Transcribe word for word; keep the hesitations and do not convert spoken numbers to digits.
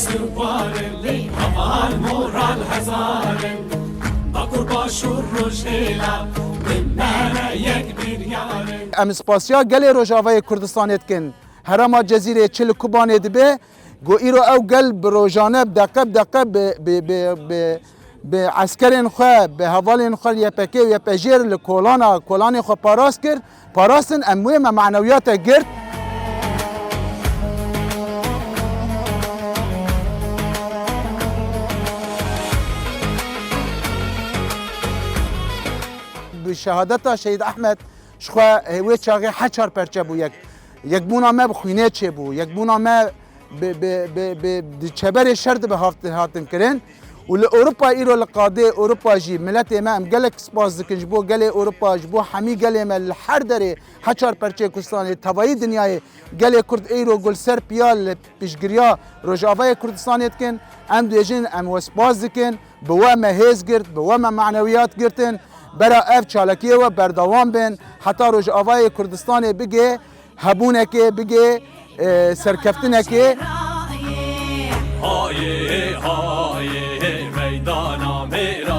Sirbarê lê heval moral hezarin. Bakur başûr Rojhêla, bi me re yek biryar in. Em spasiya gelê Rojavayê Kurdistanê dikin. Herêma Cezîrê çi li Kubanê dibe, ku îro ew gel bi rojane, bi deqe bi deqe bi, bi, bi, bi, bi eskerên xwe, bi hevalên xwe Y P G û Y P G li kolana, kolanê xwe parast kir. Parastin em wê me manewiyate girt. Bi şehadeta Şehîd Ehmed, ji xwe wê çaxê heçar perçe bû yek. Yekbûna me bi xwînê çêbû. Yekbûna me bi, bi, bi, bi, di çeberê şer de bi haft-, hatin kirin. Û li Ewropa îro li qadê Ewropa jî miletê me em gelek spas dikin ji bo gelê Ewropa, ji bo hemî gelê me li her derê heçar perçeyê Kurdistanê, tevayî dinyayê gelê Kurd îro gul ser piya li piştgiriya Rojavayê Kurdistanê dikin. Em dibêjin em we spas dikin, bi we me hêz girt, bi we me manewiyat girtin. Bera ev çalakiyê we berdewam bin, heta Rojavayê Kurdistanê bigê hebûnekê, bigê, e, serkeftinekê. Hayê, hayê, meydana mêr